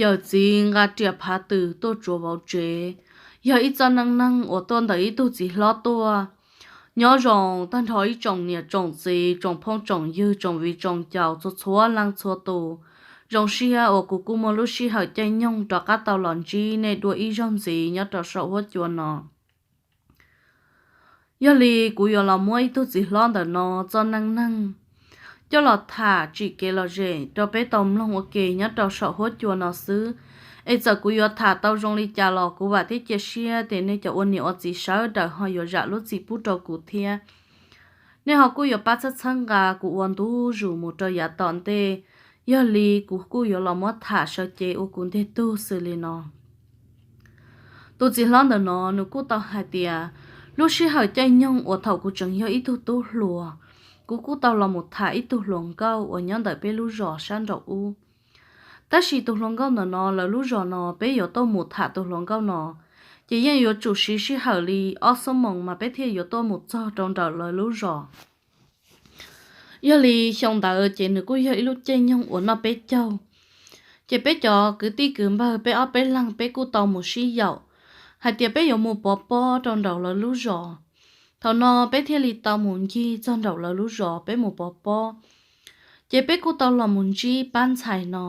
Yawm txiv nqa riam phav twm tuaj tsuav vauv tsev, yog ib txoj neej neeg uas tuaj ntawm ib tug txiv hlob tuaj. Nyob zoo tag nrho ib tsoom niam tsoom txiv, tsoom phooj tsoom ywg, tsoom viv tsoom ncaus txhua txhua leej txhua tus. Zoo siab uas kuv kuj muaj lub sij hawm caij nyoog rov qab tau los ntsib nej dua ib zaug ntxiv nyob rau saum huab cua no. Yog li kuv yuav los muab ib tug txiv hlob ntawm no txoj neej neeg coj los tham tsim kev lom zem rau peb tau mloog ua ke nyob rau saum huab cua no xwb. Es txawm kuv yuav tham tau zoo li cas los kuv vam thiab cia siab tias nej cov ua niam ua txiv sawv daws ho yuav zam lub txim pub rau kuv thiab. Nej ho kuj yuav pab txhawb txhawb nqa kuv ua ntu zus mus rau yav tom ntej. Yog li kuv kuj yuav los muab tham sawv cev ua kuv nteg tug xws li no. Tus txiv hlob ntawm no nws kuj tau hais tias, lub sij hawm caij nyoog uas thaum kuv tseem yog ib tug tub hluas, kuv kuj tau los mus tham ib tug hluas nkauj uas nyob ntawm peb lub zos sab nraum ub. Tab sis tus hluas nkauj ntawm no lawv lub zos no peb yuav tuaj mus tham tus hluas nkauj no, ces yeej yuav tsum siv sij hawm li ob xuab moos mas peb thiaj yuav tuaj mus txog rau nraum lawv lub zos. Yog li xyoo ntawd ces nws kuj yog ib lub caij nyoog uas noj peb caug. Ces peb cov kwv tij kwv npawg peb ob peb leeg peb kuj tau mus sib yaum hais tias peb yuav mus pov pob rau nraum lawv lub zos. Thaum no peb thiaj li tau mus ncig txog nraum lawv lub zos peb mus pov pob. Ces peb kuj tau los mus ntsib pab ntxhais no.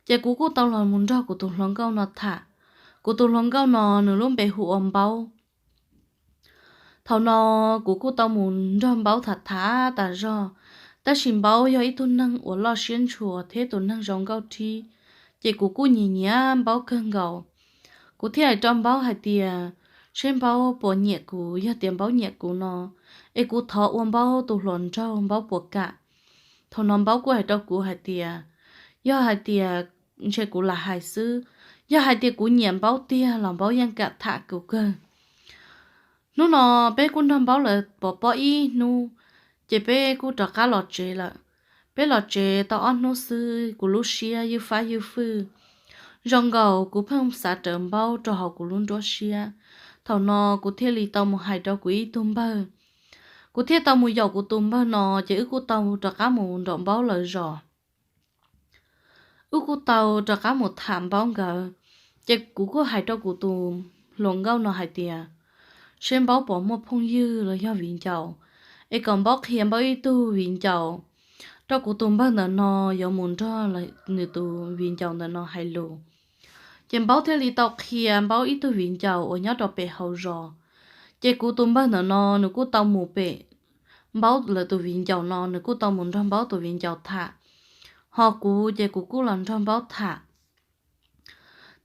Ces kuv kuj tau los mus nrog kuv tus hluas nkauj no tham. Kuv tus hluas nkauj no nws lub npe hu ua Npaub. Thaum no kuv kuj tau mus nrog Npaub tham tham tas zog, tab sis Npaub yog ib tug neeg uas loj siab ntshua thiab tus neeg zoo nkauj thib, ces kuv kuj nyiam nyiam Npaub kawg nkaus. Kuv thiaj hais rau Npaub hais tias, seb Npaub puas nyiam kuv, yog tias Npaub nyiam kuv no, es kuv thov ua Npaub tus hluas nraug Npaub puas kam? Thaum no Npaub kuj hais rau kuv hais tias, yog hais tias, ntshe kuv lam hais xwb, yog hais tias kuv nyiam Npaub tiag los Npaub yeej kam tham kuv kawg. Hnub no peb kuj nrog Npaub lawv pov pob ib hnub, ces peb kuj rov qab los tsev lawm. Peb los tsev tau ob hnub xwb kuv lub siab ywj fab ywj fwj. Zoo nkaus kuv pheej xav rawv Npaub rau hauv kuv lub nruab siab. Thaum no kuv thiaj li tau mus hais rau kuv ib tug npawg. Kuv thiaj tau mus yaum kuv tus npawg no, ces wb kuj tau rov qab mus nraum Npaub lawv zos. Wb kuj tau rov qab mus tham Npaub nkawd. Ces kuv kuj hais rau kuv tus hluas nkauj no hais tias, seb Npaub puas muaj phooj ywg los yog viv ncaus, es kom Npaub qhia Npaub ib tug viv ncaus rau kuv tus npawg ntawm no yuav mus nrog nws tus viv ncaus ntawm no hais lus. Ces Npaub thiaj li tau qhia Npaub ib tug viv ncaus uas nyob rau pem hauv zos. Ces kuv tus npawg ntawm no nws kuj tau mus pem Npaub lawv tus viv ncaus no, nws kuj tau mus nrog Npaub tus viv ncaus tham. Ho kuv ces kuv kuj los nrog Npaub tham.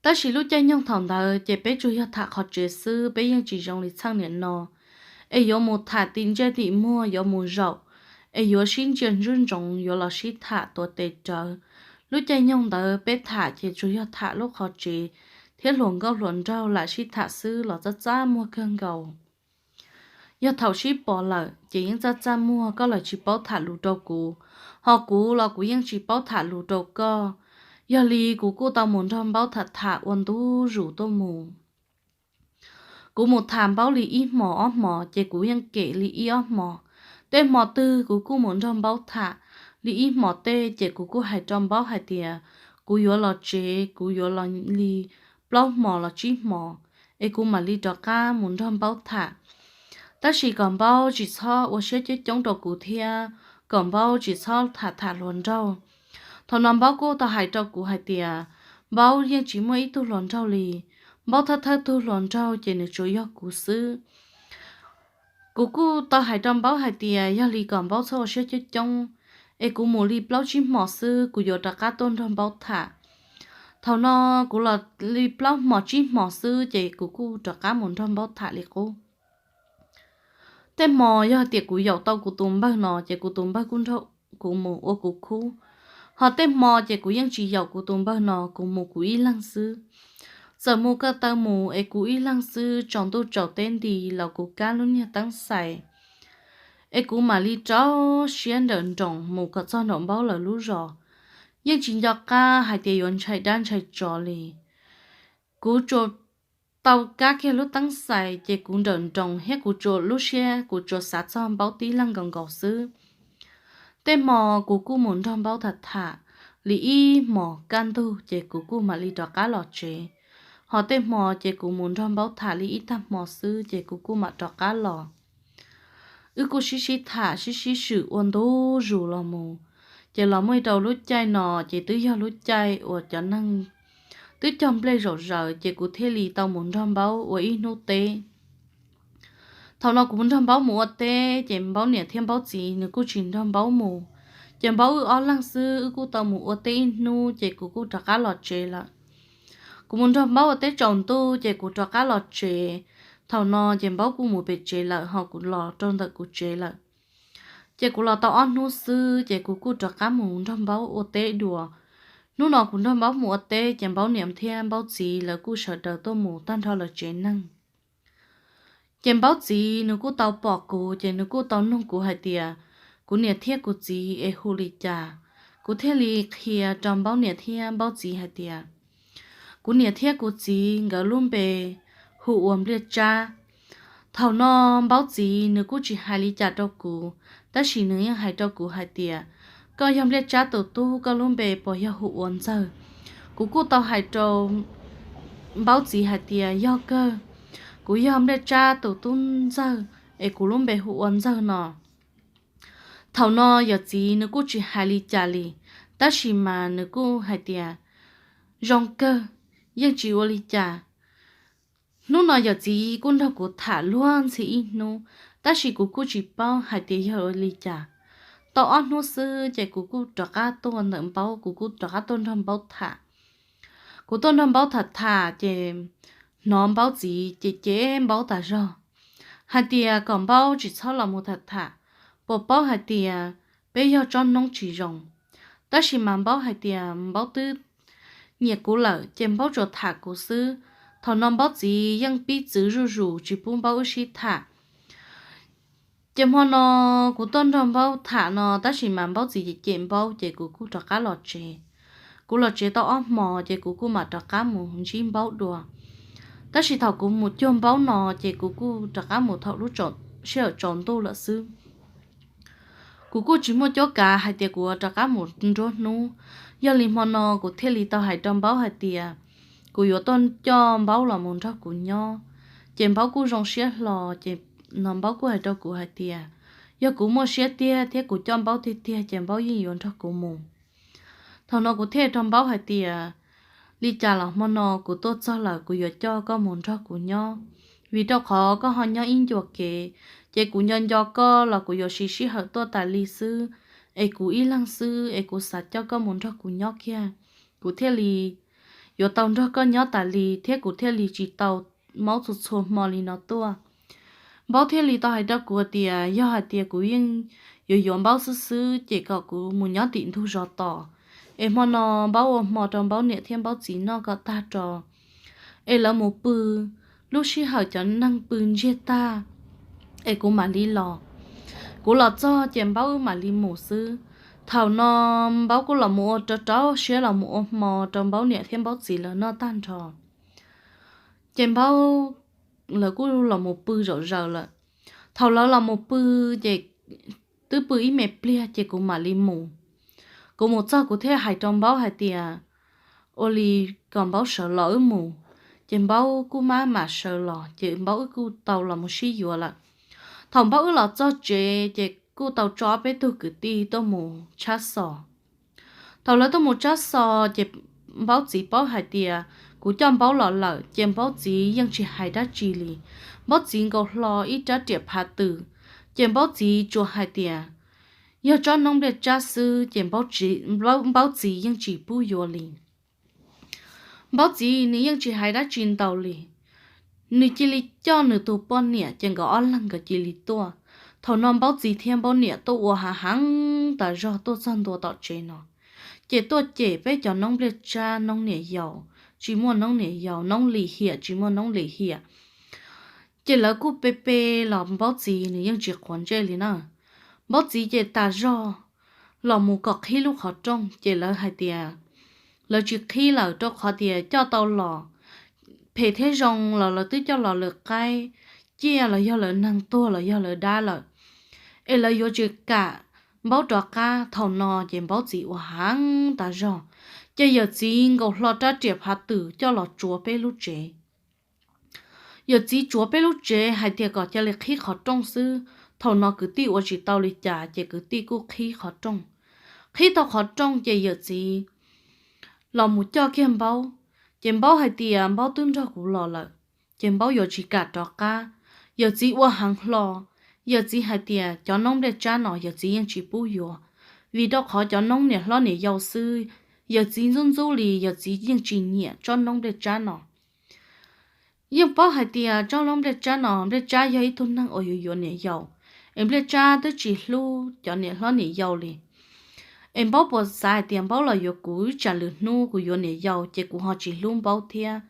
Tab sis lub caij nyoog thaum ntawd ces peb tsuas yog tham qhov tsev xwb, peb yeej tsis zoo li txheej niam no, es yuav mus tham tim ntsej tim muag, yuav mus zaum, es yuav sib ntsia ntsoov, yuav los sib tham tuav tes rawv. Lub caij nyoog ntawd peb tham ces tsuas yog tham lub qhov tsev thiab hluas nkauj hluas nraug lam sib tham xwb los txaj txaj muag kawg nkaus. Yog thaum sib pom lawm ces yeej txaj txaj muag, koj los tsis paub tham lus rau kuv, ho kuv los kuv yeej tsis paub tham lus rau koj. Yog li kuv kuj tau mus nrog Npaub tham tham ua ntu zus tuaj mus. Kuv mus tham Npaub li ib hmos ob hmos ces kuv yeej kem li ib ob hmos. Tej hmo twg kuv kuj mus nrog Npaub tham li ib hmos tej ces kuv kuj hais rau Npaub hais tias, kuv yuav los tsev, kuv yuav los li plaub hmos los tsib hmos, es kuv mam li rov qab mus nrog Npaub tham. Tab sis kom Npaub tsis txhob ua siab coob coob rau kuv thiab, kom Npaub tsis txhob tham tham hluas nraug. Thaum no Npaub kuj tau hais rau kuv hais tias, Npaub yeej tsis muaj ib tug hluas nraug li, Npaub thawj thawj tug hluas nraug ces nws tsuas yog kuv xwb. Kuv kuj tau hais rau Npaub hais tias yog li kom Npaub txhob ua siab coob coob, es kuv mus li plaub tsib hmos xwb kuv yuav rov qab tuaj nrog Npaub tham. Thaum no kuv los li plaub hmos tsib hmos xwb ces kuv kuj rov qab mus nrog Npaub tham li qub. Tej hmo yog tias kuv yaum tau kuv tus npawg no ces kuv tus npawg kuj nrog kuv mus ua kuv khub. Ho tej hmo ces kuv yeej tsis yaum kuv tus npawg no, kuv mus kuv ib leeg xwb. Txawm mus ko taw mus es kuv ib leeg xwb, tsaus ntuj tsaus teb nti los kuv kab lub niag teeb xais, es kuv mam li rau siab nrawm nroos mus kom txog nraum Npaub lawv lub zos. Yeej tsis nco qab hais tias yuav ntshai dab ntshai tsov li. Kuv tsuas tau kab kiag lub teeb xais ces kuv nrawm nroos thiab kuv tsuas lub siab kuv tsuas xav txog Npaub tib leeg nkaus nkaus xwb. Tej hmo kuv kuj mus nrog Npaub tham tham, li ib hmos kaj ntug ces kuv kuj mam li rov qab los tsev. Ho tej hmo ces kuv mus nrog Npaub tham li ib tag hmo xwb ces kuv kuj mam rov qab los. Wb kuj sib sib tham sib sib swm ua ntu zus los mus, ces los muaj ib rau lub caij no ces twb yog lub caij uas cov neeg twb cog nplej zaum zaws ces kuv thiaj li tau mus nrog Npaub ua ib hnub teb. Thaum no kuv nrog Npaub mus ua teb ces Npaub niam thiab Npaub txiv nws kuj tsis nrog Npaub mus, ces Npaub wb ob leeg xwb wb kuj tau mus ua teb ib hnub ces kuv kuj rov qab los tsev lawm. Kuv mus nrog Npaub ua teb tsaus ntuj ces kuv rov qab los tsev. Thaum no ces Npaub kuj mus pem tsev lawm ho kuv los rau ntawm kuv tsev lawm. Ces kuv los tau ob hnub xwb ces kuv kuj rov qab mus nrog Npaub ua teb dua. Hnub no kuv nrog Npaub mus ua teb ces Npaub niam thiab Npaub txiv lawv kuj sawv daws tuaj mus tag nrho lawv tsev neeg. Ces Npaub txiv nws kuj tau pom kuv ces nws kuj tau nug kuv hais tias kuv niam thiab kuv txiv es hu li cas. Kuv thiaj li qhia rau Npaub niam thiab Npaub txiv hais tias kuv niam thiab kuv txiv nkawd lub npe hu ua Npliaj Tsab. Thaum no Npaub txiv nws kuj tsis hais li cas rau kuv, tab sis nws yeej hais rau kuv hais tias koj yog Npliaj Tsab tus tub, koj lub npe puas yog hu ua Ntxawg? Kuv kuj tau hais rau Npaub txiv hais tias yog kawg, kuv yog Npliaj Tsab tus tub Ntxawg es kuv lub npe hu ua Ntxawg no. Thaum no yawm txiv nws kuj tsis hais li cas li, tab sis mas nws kuj hais tias zoo kawg, yeej tsis ua li cas. Hnub no yawm txiv kuj nrog kuv tham luag ntxhi ib hnub, tab sis kuv kuj tsis paub hais tias yog ua li cas. Tau ob hnub xwb ces kuv kuj rov qab tuaj ntawm Npaub, kuv kuj rov qab tuaj nrog Npaub tham. Kuv tuaj nrog Npaub tham tham ces hnov Npaub txiv ces cem Npaub tas zog hais tias kom Npaub tsis txhob los mus tham tham, puas paub hais tias peb yog tsob noob tsis zoo. Tab sis mas Npaub hais tias Npaub twb nyiam kuv lawm ces Npaub tsuas tham kuv xwb. Thaum no Npaub txiv yeej pib txwv zuj zus tsis pub Npaub wb sib tham. Ces hmo no kuv tuaj nrog Npaub tham no tab sis mas Npaub txiv cem cem Npaub ces kuv kuj rov qab los tsev. Kuv los tsev tau ob hmos ces kuv kuj mam rov qab mus ntsib Npaub dua. Tab sis thaum kuv mus cuag Npaub no ces kuv kuj rov qab mus thaum lub sij hawm tsaus ntuj lawm xwb. Kuv kuj tsis muaj cuab kav hais tias kuv yuav rov qab mus nruab hnub. Yog li hmo no kuv thiaj li tau hais rau Npaub hais tias kuv yuav tuaj coj Npaub los mus nrog kuv nyob. Ces Npaub kuj zoo siab hlo, ces no Npaub kuj hais rau kuv hais tias yog kuv muaj siab tiag thiab kuv coj Npaub tiag tiag ces Npaub yeej yuav nrog kuv mus. Thaum no kuv thiaj rau Npaub hais tias li cas los hmo no kuv tuaj txog lawm kuv yuav coj koj mus nrog kuv nyob, vim rau qhov koj ho nyob ib ncua kev, ces kuv nco nco koj los kuv yuav siv sij hawm tuaj tas li xwb, es kuv ib leeg xwb es kuv xav coj koj mus nrog kuv nyob kiag, kuv thiaj li yuav tau nrog koj nyob tas li thiab kuv thiaj li tsis tau maub txhua txhua hmo li no tuaj. Npaub thiaj li tau hais rau kuv tias yog hais tias kuv yeej yuav yuav Npaub xwb xwb ces kom kuv mus nyob tim ntug zos tos, es hmo no Npaub ua hmo rau Npaub niam thiab Npaub txiv noj kom tag tso, es lawv mus pw, lub sij hawm cov neeg pw ntsiag tag es kuv mam li los. Kuv los txog ces Npaub wb mam li mus xwb. Thaum no Npaub kuj los mus ua rau rau siab los mus ua hmo rau Npaub niam thiab Npaub txiv lawv noj tag nrho, ces Npaub lawv kuj los mus pw zaum zaws lawm. Thaum lawv los mus pw ces twb pw ib me pliag ces kuv mam li mus. Kuv mus txog kuv thiaj hais rau Npaub hais tias ua li kom Npaub sawv los wb mus. Ces Npaub kuj maj mam sawv los ces Npaub wb kuj tau los mus sib yuav lawm. Thaum Npaub wb los txog tsev ces kuj tau tso ob peb tug kwv tij tuaj mus tshab xos. Thaum lawv tuaj mus tshab xos ces Npaub txiv paub hais tias kuv coj Npaub los lawm ces Npaub txiv yeej tsis hais dab tsi li. Npaub txiv nkaus hlo ib rab riam phav tws, ces Npaub txiv tsuas hais tias yog tsob noob npliaj tsab xwb ces Npaub txiv yeej tsis pub yuav li. Npaub txiv nws yeej tsis hais dab tsi ntau li. Nws cia li coj nws tus poj niam ces nkawd ob leeg nkawd cia li tuaj. Thaum no Npaub txiv thiab Npaub niam tuaj ua hav heev tas zog tuaj txog ntua tom tsev no, ces tuaj cem peb cov noob npliaj tsab noob niam yau, tsis muaj noob niam yau, noob lim hiam tsis muaj noob lim hiam. Ces lawv kuj pe pe los Npaub txiv nws yeej tsis quav ntsej li na. Npaub txiv ces tas zog los mus kom qhib lub qhov rooj ces lawv hais tias lawv tsis qhib lawm rau qhov tias coj tau los phem thiab zoo los lawv twb coj los lawv qaib ciaj los yog lawv neeg tuag los yog lawv dab lawm, es lawv yuav tsis kam Npaub rov qab. Thaum no ces Npaub txiv ua heev tas zog, ces yawm txiv nkaus hlo rab riam phav twm coj los tsuav peb lub tsev. Yawm txiv tsuav peb lub tsev hais tias kom cia li qhib qhov rooj xwb. Thaum no kwv tij ua tsis tau li cas ces kwv tij kuj qhib qhov rooj. Qhib tau qhov rooj ces yawm txiv los mus coj kiag Npaub, ces Npaub hais tias Npaub twb nrog kuv los lawm, ces Npaub yuav tsis kam rov qab. Yawm txiv ua heev hlo, yawm txiv hais tias cov noob nplej tsab no yawm txiv yeej tsis pub yuav, vim rau qhov cov noob niam hlob niam yau xwb, yawm txiv ntxub ntxub li yawm txiv yeej tsis nyiam tsob noob nplej tsab no. Yeej paub hais tias tsob noob nplej tsab no, nplej tsab yog ib tug neeg uas yuav yuav niam yau, es nplej tsab twb tsis hlub cov niam hlob niam yau li. Es Npaub puas xav hais tias Npaub los yuav kuv, tsam lwm hnub kuv yuav niam yau ces kuv ho tsis hlub Npaub thiab.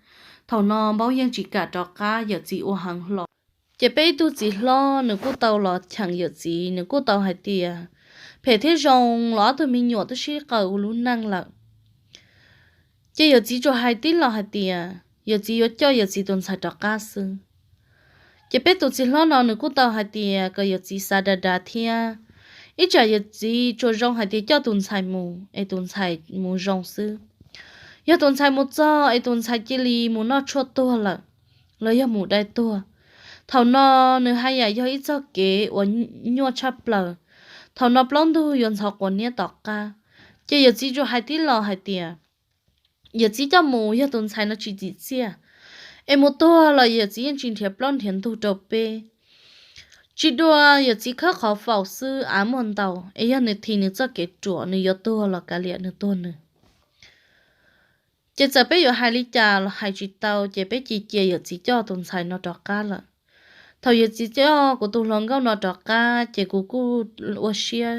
Thaum no Npaub yeej tsis kam rov qab, yawm txiv ua heev hlo. Ces peb ib tug txiv hlob nws kuj tau los cheem yawm txiv, nws kuj tau hais tias phem thiab zoo los ob tug me nyuam twb sib qaws ua lub neej lawm. Ces yawm txiv tsuas hais tib los hais tias yawm txiv yuav coj yawm txiv tus ntxhais rov qab xwb. Ces peb tus txiv hlob no nws kuj tau hais tias kom yawm txiv xav dav dav thiab, ib tsam yawm txiv tsuas zoo hais tias coj tus ntxhais mus es tus ntxhais mus zoo xwb. Yog tus ntxhais mus txog es tus ntxhais cia li mus noj tshuaj tuag lawm, los yog mus dai tuag, thaum no nws haj yam yog ib txoj kev uas nyuaj tshaj plaws. Thaum no plaub ntug yuav ntxhov quas niab tom qab. Ces yawm txiv tsuas hais tib los hais tias yawm txiv coj mus yog tus ntxhais no tsis txim txiaj, es mus tuag los yawm txiv yeej tsis nrhiav plaub nrhiav ntug rau peb. Tsis dua yawm txiv khawb qhov faus xwb av muaj ntau, es yog nws thim nws txoj kev ruam, nws yuav tuag los kav liam nws tuag nws. Ces txawm peb yuav hais li cas los hais tsis tau, ces peb cia cia yawm txiv coj tus ntxhais no rov qab lawm. Thaum yawm txiv coj kuv tus hluas nkauj no rov qab ces kuv kuj ua siab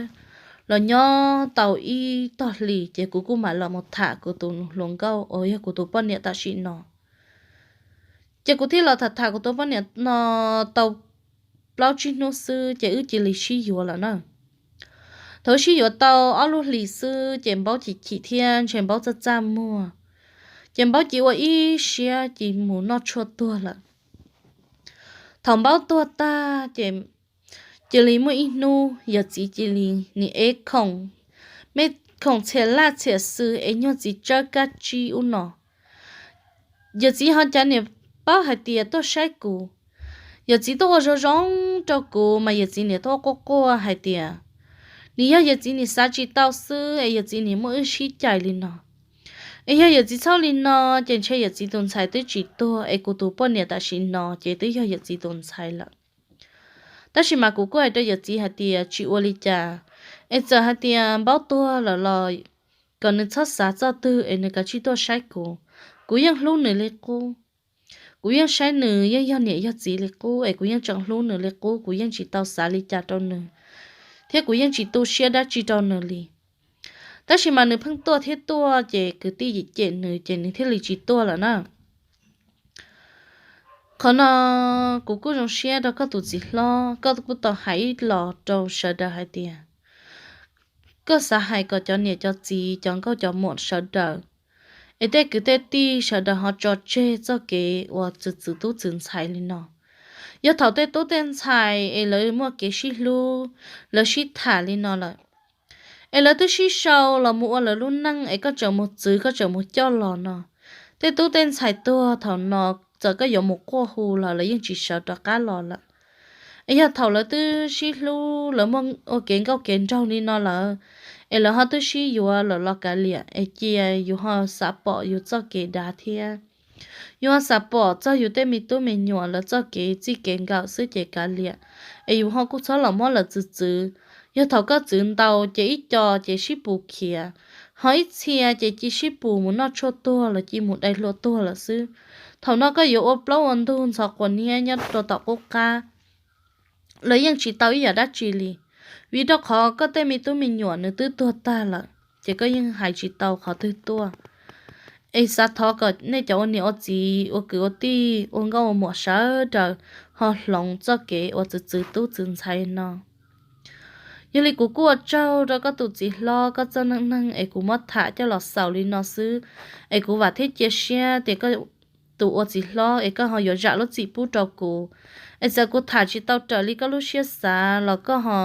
los nyob tau ib tog hlis, ces kuv kuj mam los mus tham kuv tus hluas nkauj uas yog kuv tus poj niam tam sim no. Ces kuv thiaj los tham tham kuv tus poj niam no tau plaub tsib hnub xwb ces wb cia li sib yuav lawm na. Thaum wb sib yuav tau ob lub hlis xwb ces Npaub chim chim thiab ntshe Npaub txaj txaj muag, ces Npaub cia ua ib siab cia mus noj tshuaj tuag lawm. Thaum Npaub tuag tag ces cia li muaj ib hnub yawm txiv cia li nim ev khoom, me khoom txhiam laj txhiam xws es nyuag txiv tsawb kab tsib ub no. Yawm txiv ho cav niam paub hais tias tuaj saib kuv. Yawm txiv tuaj ua zoo zoo rau kuv mas yawm txiv niam tuaj quaj quaj hais tias nws yog yawm txiv nim xav tsis tau xwb es yawm txiv nim muab wb sib cais li no. Es yog yawm txiv txhob li no ces ntshe yawm txiv tus ntxhais twb tsis tuag es kuv tus poj niam tam sim no ces twb yog yawm txiv tus ntxhais lawm. Tab sis mas kuv kuj hais rau yawm txiv hais tias tsis ua li cas, es txawm hais tias Npaub tuag lawm los kom nws txhob xav txoj twg es nws kav tsij tuaj saib kuv. Kuv yeej hlub nws li qub, kuv yeej saib nws yeej yog niam yog txiv li qub es kuv yeej tseem hlub nws li qub, kuv yeej tsis tau xav li cas rau nws, thiab kuv yeej tsis tu siab dab tsi rau nws li. Tab sis mas nws pheej tuaj thiab tuaj ces kwv tij yim cem nws ces nws thiaj li tsis tuaj lawm na. Qhov no kuv kuj zoo siab rau koj tus txiv hlob, koj kuj tau hais ib los rau sawv daws hais tias koj xav hais kom cov niam cov txiv cov nkauj cov muam sawv daws es tej kwv tej tij sawv daws ho tso tseg txoj kev uas txwv txwv tub txwv ntxhais li no. Yog thaum tej tub tej ntxhais es lawv muaj kev sib hlub, lawv sib tham li no lawm, es lawv twb sib sau los mus ua lawv lub neej es koj tseem mus txwv koj tseem mus coj los no, tej tub tej ntxhais tuag thaum no txawm koj yuav mus quaj hu los lawv yeej tsis sawv rov qab los lawm. Es yog thaum lawv twb sib hlub lawv muaj ua kev nkauj kev nraug li no lawm, es lawv ho twb sib yuav lawm los kav liam es cia yus ho xav pom yus txoj kev dav thiab. Yus ho xav pom txog yus tej me tub me nyuam lawv txoj kev txij kev nkawm xwb ces kav liam, es yus ho kuj txhob los muab lawv txwv txwv. Yog thaum koj txwv ntau ces ib co ces sib pus khiav, ho ib txhia ces cia sib pus mus noj tshuaj tuag los cia mus dai hlua tuag lawm xwb. Thaum no koj yuav ua plaub ua ntug ntxhov quas niab nyob rau tom qub qab los yeej tsis tau ib yam dab tsi li, vim rau qhov koj tej me tub me nyuam nws twb tuag tag lawm, ces koj yeej hais tsis tau qhov twg tuaj. Es xav thov kom nej cov ua niam ua txiv ua kwv ua tij ua nkauj ua muam sawv daws ho hloov txoj kev uas txwv txwv tub txwv ntxhais no. Yog li kuv kuj ua tsaug rau koj tus txiv hlob koj txoj neej neeg es kuv muab tham coj los xaus li no xwb, es kuv vam thiab cia siab tias koj tus ua txiv hlob es koj ho yuav zam lub txim pub rau kuv. Es txawm kuv tham tsis tau raws li koj lub siab xav los koj ho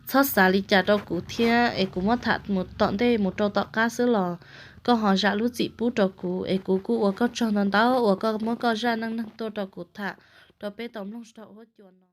Txhob xav li cas rau kuv thiab, es kuv muab tham mus tom ntej mus rau tom qab xwb los koj ho zam lub txim pub rau kuv, es kuv kuj ua koj tsaug ntau ntau uas koj muab koj zaj neej neeg tuaj rau kuv tham rau peb tau mloog saum huab cua no.